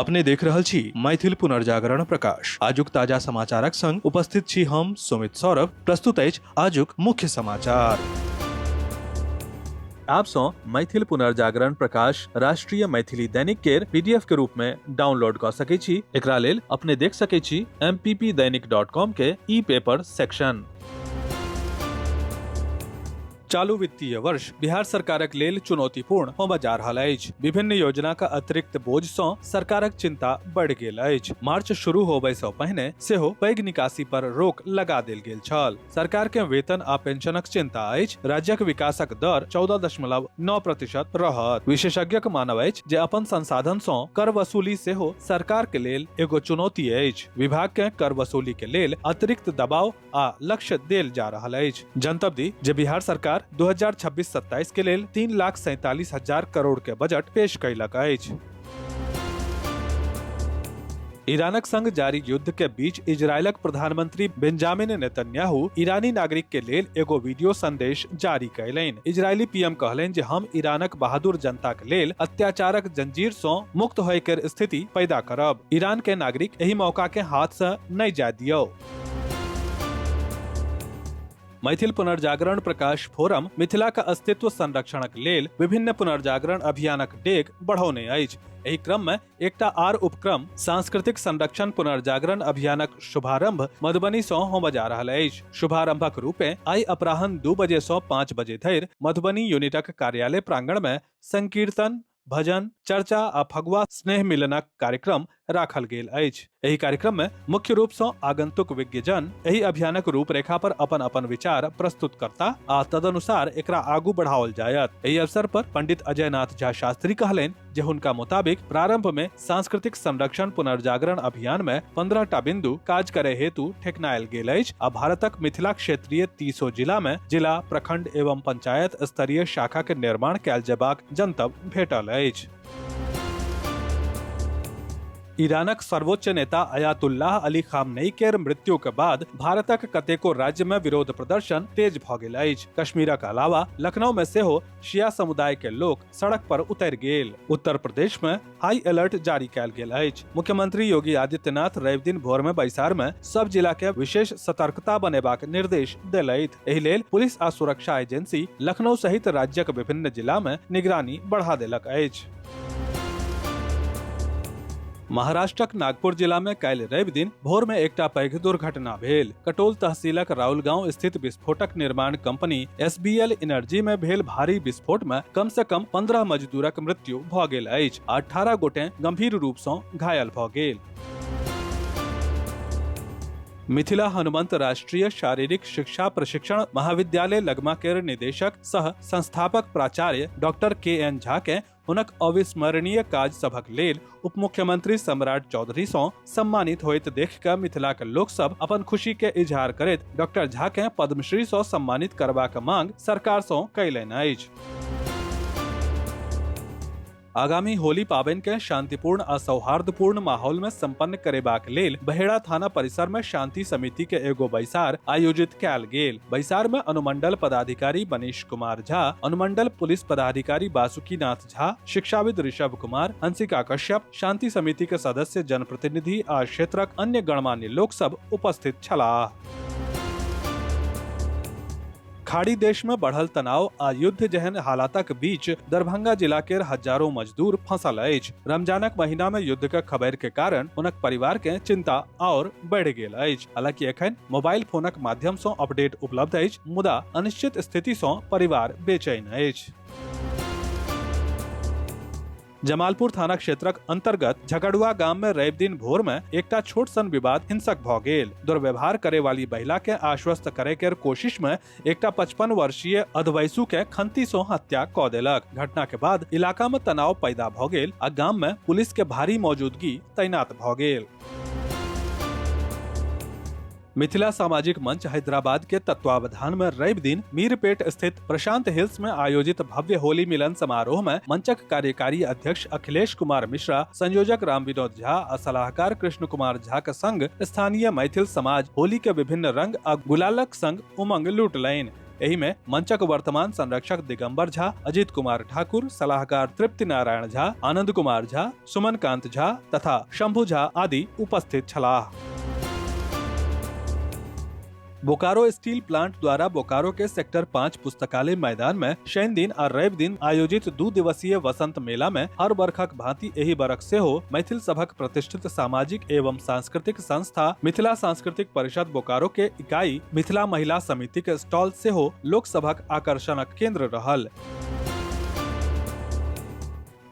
अपने देख रहल छी मैथिल पुनर्जागरण प्रकाश। आजुक ताजा समाचारक संग उपस्थित छी हम सुमित सौरभ। प्रस्तुत अछि आजुक मुख्य समाचार। आप सँ मैथिल पुनर्जागरण प्रकाश राष्ट्रीय मैथिली दैनिक केर पीडीएफ के रूप में डाउनलोड कऽ सकै छी। एकरा लेल अपने देख सकै छी mppdainik.com के ई पेपर सेक्शन। चालू वित्तीय वर्ष बिहार सरकारक लेल चुनौतीपूर्ण होमय जा रहल अछि। विभिन्न योजनाक अतिरिक्त बोझ सँ सरकारक चिंता बढ़ि गेल अछि। मार्च शुरू होबय सँ पहिने सेहो पैघ निकासी पर रोक लगा देल गेल छल। सरकार के वेतन आ पेंशनक चिंता अछि। राज्यक विकासक दर 14.9% रहत। विशेषज्ञक मानब अछि जे अपन संसाधन सँ कर वसूली सेहो सरकार के लेल एगो चुनौती अछि। विभाग के कर वसूली के लेल अतिरिक्त दबाव आ लक्ष्य देल जा रहल अछि। जनतब दी जे बिहार सरकार 2026-27 के लेल 3,47,000 करोड़ के बजट पेश कयलक अछि। ईरानक संग जारी युद्ध के बीच इजरायलक प्रधानमंत्री बेंजामिन नेतन्याहू ईरानी नागरिक के लेल एगो वीडियो संदेश जारी कयलनि। इजरायली पीएम कहलनि जे हम ईरानक बहादुर जनता के लेल अत्याचारक जंजीर सँ मुक्त होय के स्थिति पैदा करब। ईरान के नागरिक एहि मौका के हाथ से नहि जाय दियौ। मैथिल पुनर्जागरण प्रकाश फोरम मिथिलाक अस्तित्व संरक्षणक लेल विभिन्न पुनर्जागरण अभियानक डेग बढ़ौने अछि। एहि क्रम में एकटा आर उपक्रम सांस्कृतिक संरक्षण पुनर्जागरण अभियानक शुभारंभ मधुबनी सँ होमय जा रहल अछि। शुभारंभक रूपे आइ अपराह्न 2 बजे सँ 5 बजे धरि मधुबनी यूनिटक कार्यालय प्रांगण में संकीर्तन, भजन, चर्चा आ फगुआ स्नेह मिलनक कार्यक्रम राखल गेल अछि। एहि कार्यक्रम में मुख्य रूप सँ आगंतुक विज्ञजन एहि अभियानक रूपरेखा पर अपन अपन विचार प्रस्तुत करता आ तदनुसार एकरा आगू बढ़ाओल जायत। एहि अवसर पर पंडित अजय नाथ झा शास्त्री कहलनि जे हुनका मुताबिक प्रारंभ में सांस्कृतिक संरक्षण पुनर्जागरण अभियान में 15 टा बिंदु काज करे हेतु ठेकनायल गेल अछि आ भारतक मिथिला क्षेत्रीय 30 जिला में जिला, प्रखंड एवं पंचायत स्तरीय शाखा के निर्माण कयल जेबाक जनतब भेटल अछि। ईरानक सर्वोच्च नेता अयातुल्लाह अली खामनेई केर मृत्यु के बाद भारतक कतेको राज्य में विरोध प्रदर्शन तेज भ गेल अछि। कश्मीरक अलावा लखनऊ में सेहो शिया समुदाय के लोक सड़क पर उतरि गेल। उत्तर प्रदेश में हाई अलर्ट जारी कयल गेल अछि। मुख्यमंत्री योगी आदित्यनाथ रवि दिन भोर में बैसार में सब जिला के विशेष सतर्कता बनेबाक निर्देश देलथि। एहि लेल पुलिस आ सुरक्षा एजेंसी लखनऊ सहित राज्यक विभिन्न जिला में निगरानी बढ़ा देलक अछि। महाराष्ट्रक नागपुर जिला में काल्हि रवि दिन भोर में एकटा पैघ दुर्घटना भेल। कटोल तहसीलक राउल गांव स्थित विस्फोटक निर्माण कंपनी एसबीएल एनर्जी में भेल भारी विस्फोट में कम से कम 15 मजदूरक मृत्यु भ गेल अछि आ 18 गोटे गंभीर रूप सँ घायल भ गेल। मिथिला हनुमंत राष्ट्रीय शारीरिक शिक्षा प्रशिक्षण महाविद्यालय लगमा केर निदेशक सह संस्थापक प्राचार्य डॉक्टर के एन झा के हुनक अविस्मरणीय काज सभक लेल उपमुख्यमंत्री सम्राट चौधरी सँ सम्मानित होइत देख कऽ मिथिलाक लोक सब अपन खुशी के इजहार करैत डॉक्टर झा के पद्मश्री सँ सम्मानित करबाक मांग सरकार सँ कयलनि अछि। आगामी होली पाबनि के शांतिपूर्ण आ सौहार्दपूर्ण माहौल में संपन्न करेबाक लेल बहेड़ा थाना परिसर में शांति समिति के एगो बैसार आयोजित कयल गेल। बैसार में अनुमंडल पदाधिकारी मनीष कुमार झा, अनुमंडल पुलिस पदाधिकारी बासुकीनाथ झा, शिक्षाविद ऋषभ कुमार, हंसिका कश्यप, शांति समिति के सदस्य, जनप्रतिनिधि आ क्षेत्रक अन्य गणमान्य लोक सब उपस्थित छलाह। खाड़ी देश में बढ़ल तनाव आ युद्ध जेहन हालातक बीच दरभंगा जिला के हजारों मजदूर फंसल अछि। रमजानक महीना में युद्ध के खबर के कारण हुनक परिवार के चिंता और बढ़ गेल अछि। हालांकि एखन मोबाइल फोनक माध्यम सँ अपडेट उपलब्ध अछि, मुदा अनिश्चित स्थिति सँ परिवार बेचैन अछि। जमालपुर थाना क्षेत्रक अंतर्गत झगड़ुआ गाम में रवि दिन भोर में एकटा छोट सन विवाद हिंसक भ गेल। दुर्व्यवहार करे वाली महिला के आश्वस्त करे के कोशिश में एकटा 55 वर्षीय अधवयसू के खंती सं हत्या क देलक। घटना के बाद इलाका में तनाव पैदा भ गेल आ गाम में पुलिस के भारी मौजूदगी तैनात भ गेल। मिथिला सामाजिक मंच हैदराबाद के तत्वावधान में रवि दिन मीरपेट स्थित प्रशांत हिल्स में आयोजित भव्य होली मिलन समारोह में मंचक कार्यकारी अध्यक्ष अखिलेश कुमार मिश्रा, संयोजक राम विनोद झा आ सलाहकार कृष्ण कुमार झा के संग स्थानीय मैथिल समाज होली के विभिन्न रंग आ गुलालक संग उमंग लूटलनि। एहि में मंचक वर्तमान संरक्षक दिगंबर झा, अजित कुमार ठाकुर, सलाहकार तृप्ति नारायण झा, आनंद कुमार झा, सुमन कांत झा तथा शंभु झा आदि उपस्थित छलाह। बोकारो स्टील प्लांट द्वारा बोकारो के सेक्टर 5 पुस्तकालय मैदान में शनि दिन आ रवि दिन आयोजित 2 दिवसीय वसंत मेला में हर बरखक भांति एहि बरख सेहो मैथिल सभक प्रतिष्ठित सामाजिक एवं सांस्कृतिक संस्था मिथिला सांस्कृतिक परिषद बोकारो के इकाई मिथिला महिला समिति के स्टॉल सेहो लोक सभक आकर्षणक केंद्र रहल।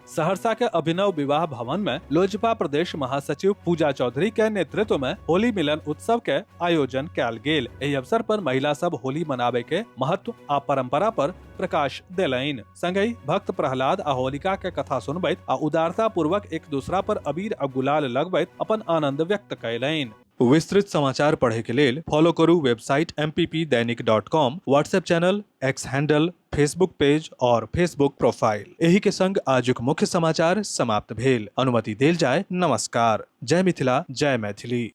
सहरसा के अभिनव विवाह भवन में लोजपा प्रदेश महासचिव पूजा चौधरी के नेतृत्व में होली मिलन उत्सव के आयोजन कयल गेल। एहि अवसर पर महिला सब होली मनाबे के महत्व आ परंपरा पर प्रकाश देलनि। संगहि भक्त प्रहलाद आ होलिका के कथा सुनबैत आ उदारता पूर्वक एक दूसरा पर अबीर आ गुलाल लगबैत अपन आनंद व्यक्त कयलनि। विस्तृत समाचार पढ़े के लेल फॉलो करू website mppdainik.com, WhatsApp channel, X handle, Facebook page और फेसबुक प्रोफाइल। एही के संग आजुक मुख्य समाचार समाप्त भेल। अनुमति देल जाय। नमस्कार। जय मिथिला, जय मैथिली।